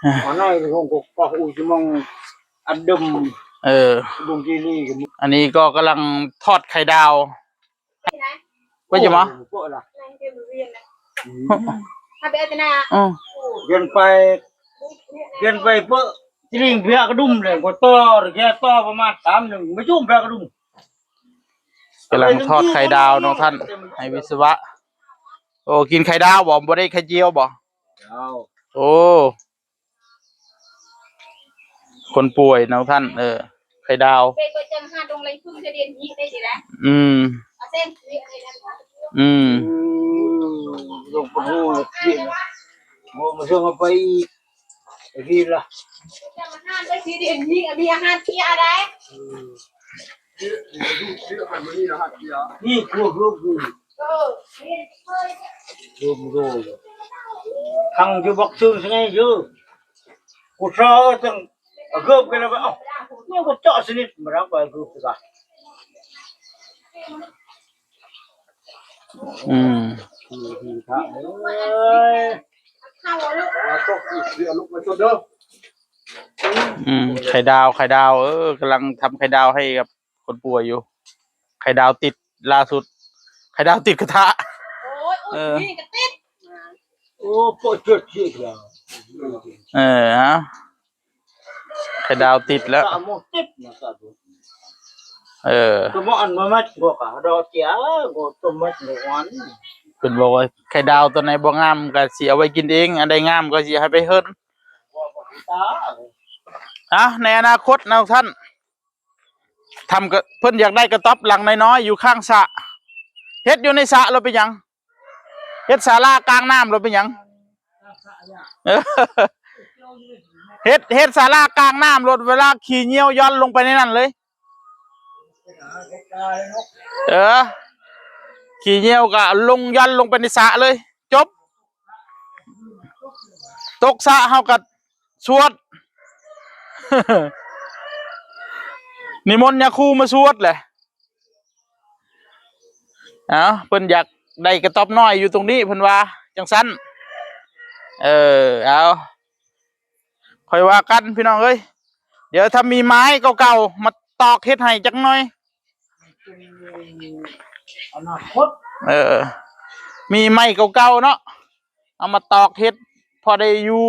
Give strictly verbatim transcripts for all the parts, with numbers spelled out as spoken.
อ่ะ อันไหนของกกอกอุยมองอันเดิม เออ ดงกีรีกัน อันนี้ก็กำลังทอดไข่ดาว ไปจะมา โอ้ย เปอะละ อืม อืม เดินไป เดินไปเปอะ จริงเพียกระดุมเลย ก็ต่อ แค่ต่อประมาณสามหนึ่ง ไม่จุ่มเพียกระดุม กำลังทอดไข่ดาวเนาะท่าน ให้วิศวะ โอ้ กินไข่ดาวบ่ บ่ได้ไข่เจียวบ่ เอา โอ้ คนป่วยเนาะท่าน เออ ไข่ดาว ไปก็จังหาดงไรพึ่งจะเรียนนี้ได้สินะ อืม เอาเส้นนี้อะไรนะ อืม อืม ลงไปโน่นเลย โอ้ มาช่วยเอาไปอีก ไอ้ที่ละ จังหาดไปที่เรียนนี้ มีอาหารที่อะไร อืม นี่พวกลูกอยู่ เออ รวมโดย ทางอยู่บักซื่อไงอยู่ กูเจอตั้งเกือบกันแล้ว เอ้า นี่กูเจาะสนิทมาแล้วไปเกือบกัน อืม อืม ครับ เอ้ย มาตกอีกเสือลูกมาชนเด้อ อืม ไข่ดาว ไข่ดาว เออ กำลังทำไข่ดาวให้กับคนป่วยอยู่ ไข่ดาวติด ล่าสุด ไข่ดาวติดกระทะ โอ้ย เออ นี่ก็ติด โอ้ ปวดจุดที่แล้ว เออ เอา ไข่ดาวติดแล้ว สามโมงติดนะ สาธุ เออ ตัวมันมามัดหัวกะดอกเจีย ก็ตัวมัดหัวอัน เพิ่นบอกว่าไข่ดาวตัวไหนบ่งามก็สิเอาไว้กินเอง อันใดงามก็สิให้ไปเฮิ่น ตา อ่ะ ในอนาคตนะท่าน ทำก็ เพิ่นอยากได้กระต๊อบหลังน้อยๆ อยู่ข้างสระ เฮ็ดอยู่ในสระแล้วเป็นหยัง เฮ็ดศาลากลางน้ำแล้วเป็นหยัง เออ เฮ็ด เฮ็ดศาลากลางน้ำรถ เวลาขี้เหยี่ยวหย่อนลงไปในนั้นเลย เออ ขี้เหยี่ยวก็ลงหย่อนลงไปในสระเลย จบ ตกสระเฮาก็สวด นิมนต์ยาคูมาสวดแหละ เอ้า เพิ่นอยากได้กระต๊อบน้อยอยู่ตรงนี้ เพิ่นว่าจังซั่น เออ เอา ค่อยว่ากันพี่น้องเอ้ย เดี๋ยวถ้ามีไม้เก่าๆ มาตอกเฮ็ดให้จักหน่อย อนาคต เออ มีไม้เก่าๆ เนาะ เอามาตอกเฮ็ด พอได้อยู่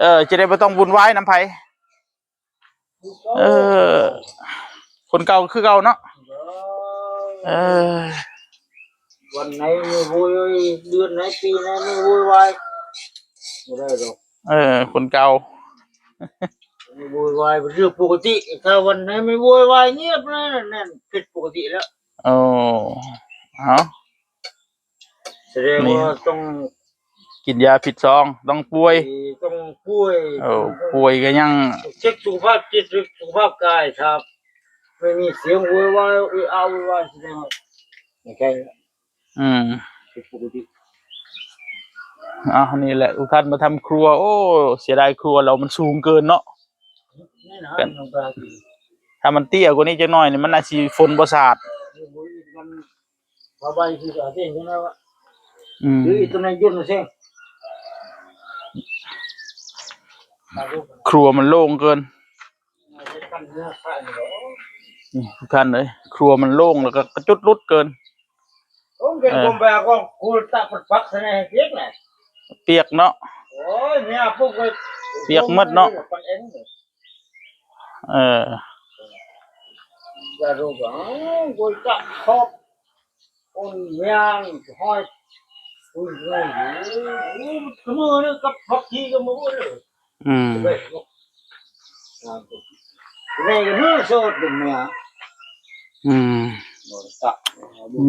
เออ จะได้บ่ต้องวุ่นวายนำไผ เออ คนเก่าคือเก่าเนาะ เออ วันไหนไม่โวย เดือนไหนปีไหนไม่โวยวาย ไม่ได้หรอก เออ คนเก่า ไม่โวยวายเป็นเรื่องปกติ ถ้าวันไหนไม่โวยวายเงียบนะ นั่นผิดปกติแล้ว โอ้ เอา แสดงว่า นี่ ต้อง กินยาผิดซอง ต้องป่วย ต้องป่วย เออ ป่วยก็ยัง เช็คสุขภาพจิต สุขภาพกายครับ ไม่มีเสียงโวยวาย เอะอะโวยวาย แสดงว่าไม่ใช่ละ อืม ผิดปกติ อ่ะ นี่แหละ ทุกท่านมาทำครัว โอ้ เสียดายครัวเรามันสูงเกินเนาะ นี่นะ กัน มันก็ ถ้ามันเตี้ยกว่านี้จักหน่อยนี่ มันอาจสิฝนบ่สาด มัน เอาไว้ที่ตัวเองใช่ไหมวะ อืม หรืออีกตัวนั้นยุ่นมาเสียง ครัวมันโล่งเกิน นี่ทุกท่านเอ้ย ครัวมันโล่งแล้วก็กระจุดรุดเกิน โอ้ย เออ ผมไปเอาของกูตักปักๆ ใส่ในเปียกน่ะ เปียกเนาะ โอ้ย เนี่ยปุ๊บเลย เปียกหมดเนาะ ปักเองเลย เออ อย่ารู้ว่า โอ้ย กูจะขอบ คนเมียงห้อย อุ้ย อุ้ย อุ้ย อุ้ย มือนี่กับผักชีกับมือนี่ อืม เว้ย นี่ก็เนื้อสดเป็นเมีย อืม บ่ได้ตัก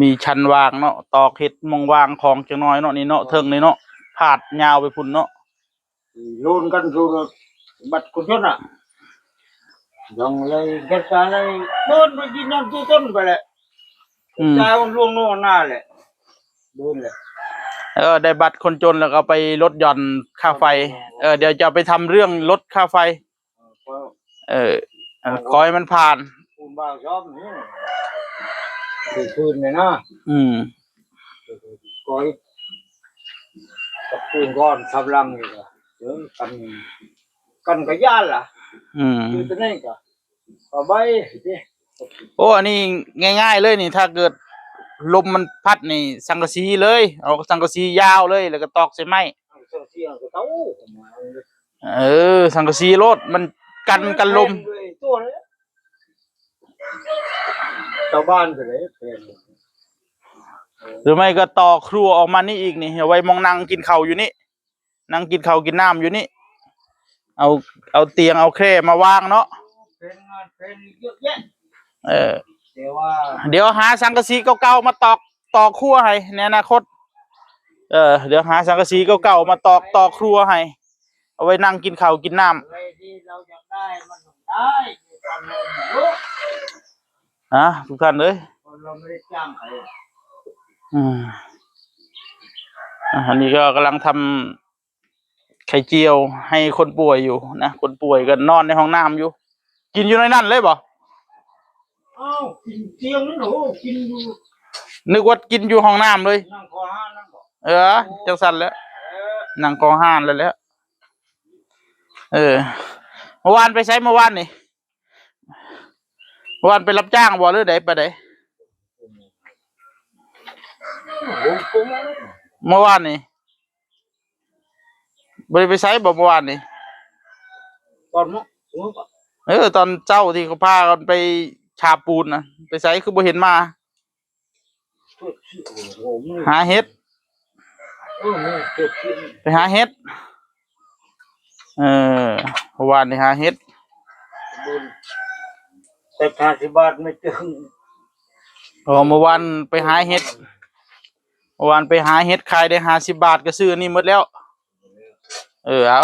มีชั้นวางเนาะ ตอกเฮ็ดหม่องวางของจักหน่อยเนาะ นี่เนาะ เทิงนี่เนาะ พาดยาวไปพุ้นเนาะ โลนกันสู่บัตรคนจนน่ะ ยังเลย เฮ็ดการอะไร เดินไปกินน้ำตู้ต้นไปแหละ อืม จ่ายมันล่วงโน่นหน้าแหละ เดินเลย เออ ได้บัตรคนจนแล้วก็ไปลดหย่อนค่าไฟ เออ เดี๋ยวจะไปทำเรื่องลดค่าไฟ เออ เออ ขอให้มันผ่าน ปูนบ่าวชอบนี่ คือคืนเลยนะ อืม ขอให้ กับปูนก้อนสำลังนี่ก็ เออ กัน กันก็ย่านล่ะ อืม อยู่ตัวนี้ก็ เอาไว้สิ โอ้ อันนี้ง่ายๆเลยนี่ ถ้าเกิดลมมันพัดนี่ สังกะสีเลย เอาสังกะสียาวเลย แล้วก็ตอกใส่ไม้ สังกะสีเอาก็เต้า เออ สังกะสีโลด มันกัน กันลม ตัวเลย ชาวบ้านก็เลยเป็น หรือไม่ก็ต่อครัวออกมานี่อีกนี่ เอาไว้มองนั่งกินข้าวอยู่นี่ นั่งกินข้าวกินน้ำอยู่นี่ เอา เอาเตียงเอาแคร่มาวางเนาะ เป็นงานเป็นเยอะแยะ เออ แต่ว่า เดี๋ยวหาสังกะสีเก่าๆมาตอก ตอกครัวให้ในอนาคต เออ เดี๋ยวหาสังกะสีเก่าๆมาตอก ตอกครัวให้ เอาไว้นั่งกินข้าวกินน้ำ อะไรที่เราอยากได้มันต้องได้ ฮะ ทุกท่านเอ้ย คนเราไม่ได้จ้างใคร อืม อ่ะ อันนี้ก็กำลังทำไข่เจียวให้คนป่วยอยู่นะ คนป่วยก็นอนในห้องน้ำอยู่ กินอยู่ในนั้นเลยบ่ อ้าว กินเตียงนั่นเหรอ กินอยู่ นึกว่ากินอยู่ห้องน้ำเลย นั่งคอห้านั่นบ่ เออ จังซั่นแหละ เออ นั่งคอห้านแล้วแหละ เออ เมื่อวานไปไสเมื่อวานนี่ เมื่อวานไปรับจ้างบ่หรือใดไปใด เมื่อวานนี่ บ่ได้ไปไสบ่เมื่อวานนี่ ตอนมื้อ เออ ตอนเช้าที่เขาพากันไปฉาบปูนนะ ไปไสคือบ่เห็นมา หาเห็ด เออ ไปหาเห็ด เออ เมื่อวานนี่หาเห็ด แต่ห้าสิบบาทไม่เจอ อ๋อ เมื่อวานไปหาเห็ด เมื่อวานไปหาเห็ดขายได้ห้าสิบบาทก็ซื้ออันนี้หมดแล้ว เออ เอา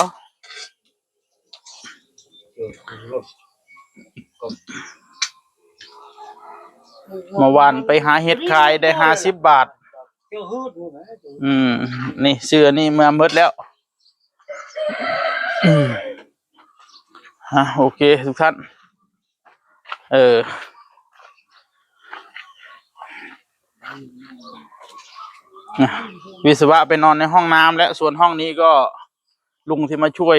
เมื่อวานไปหาเห็ดขายได้ห้าสิบบาท อืม นี่ซื้ออันนี้มาหมดแล้ว อืม อ่ะ โอเค ทุกท่าน เออ นะ วิศวะไปนอนในห้องน้ำแล้ว ส่วนห้องนี้ก็ลุงที่มาช่วย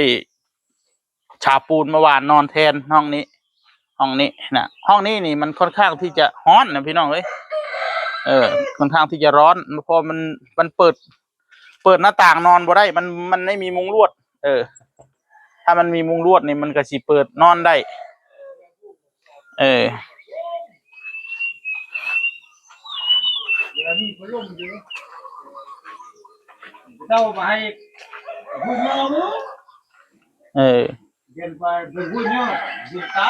ฉาบปูนเมื่อวานนอนแทนห้องนี้ ห้องนี้นะ ห้องนี้นี่มันค่อนข้างที่จะร้อนนะพี่น้องเอ้ย เออ ค่อนข้างที่จะร้อน เพราะมัน มันเปิด เปิดหน้าต่างนอนบ่ได้ มัน มันไม่มีมุ้งลวด เออ ถ้ามันมีมุ้งลวดนี่มันก็สิเปิดนอนได้ เออ เดี๋ยวนี้พัดลมอยู่ เจ้าไปให้ผู้เมาเนอะ เออ เย็นไปเป็นผู้เมาเย็นตา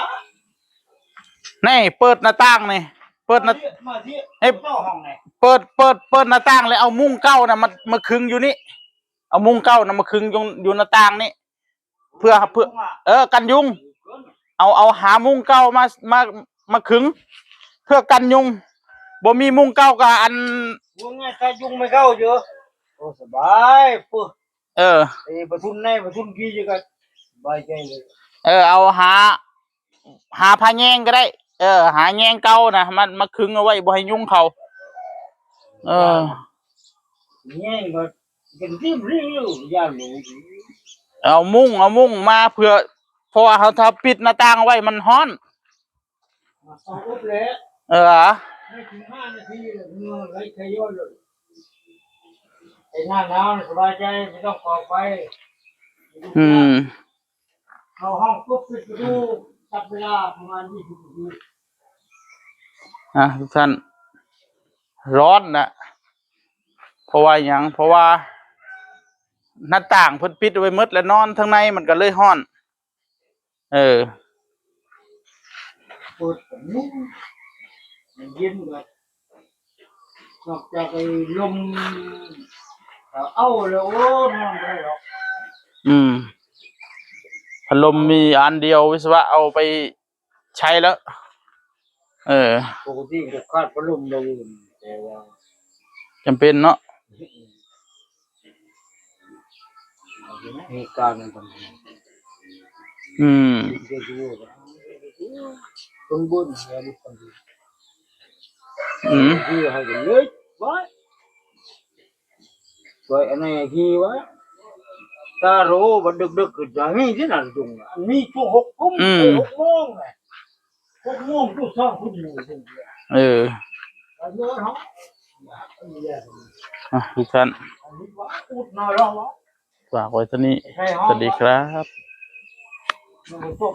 นี่เปิดหน้าต่างนี่ เปิดหน้า มาที่ เอ้ย เจ้าห้องไหน เปิด เปิด เปิดหน้าต่างเลย เอามุ้งเก่านะมา มาขึงอยู่นี่ เอามุ้งเก่านะมาขึงอยู่ อยู่หน้าต่างนี่ เพื่อ เพื่อ เออ กันยุง เอา เอาหามุ้งเก่ามา มา มาขึง เพื่อกันยุง บ่มีมุ้งเก่าก็อัน มุ้งไงกันยุงไม่เข้าเยอะ โอ้ สบายปุ๊บ เออ ไอ้ประทุนในประทุนกี่จะกันสบายใจเลย เออ เอาหา หาผ้าแยงก็ได้ เออ หาแยงเก่านะ มันมาขึงเอาไว้บ่ให้ยุงเข้า เออ แยงก็เป็นที่เรียกย่านหลวง เอามุ้ง เอามุ้งมาเพื่อ เพราะว่าเขาถ้าปิดหน้าต่างไว้มันฮ้อน มาสองอุ๊บแล้ว เออ ไม่ถึงห้านาทีเลย เมื่อไหร่ขย่อนเลย ไอ้หน้าหนาวน่ะสบายใจ ไม่ต้องก่อไฟ อืม เข้าห้องปุ๊บ ปิดประตู จับเวลาประมาณยี่สิบนาที อ่ะ ทุกท่าน ร้อนนะ เพราะว่าหยัง เพราะว่า หน้าต่างเพิ่นปิดไว้หมด แล้วนอนทางในมันก็เลยฮ้อน เออ เปิดแบบนี้ มันเย็นแบบ นอกจากไอ้ลม เอาแล้ว โอ้ นอนบ่ได้หรอก อืม พัดลมมีอันเดียว วิศวะเอาไปใช้แล้ว เออ ปกติก็คาดพัดลมเราอยู่ แต่ว่า จำเป็นเนาะ มีการมันทำ อืม เดี๋ยวดูว่า คนบนแห่ลูกคนดี อืม ที่ให้กันเลย ไว้ ไว้อันไหนที่วะ ตาโรบัดดึกๆ ก็จะมีที่นั่นจุงน่ะ มีช่วงหกทุ่ม อืม หกโมงไง หกโมงก็สองทุ่มอยู่จุง เออ ไปเยอะเนาะ อ่ะ ทุกท่าน อันนี้ว่าอุดหน่อยแล้ววะ ฝากไว้เท่านี้ ใช่ฮะ สวัสดีครับ มันก็ตก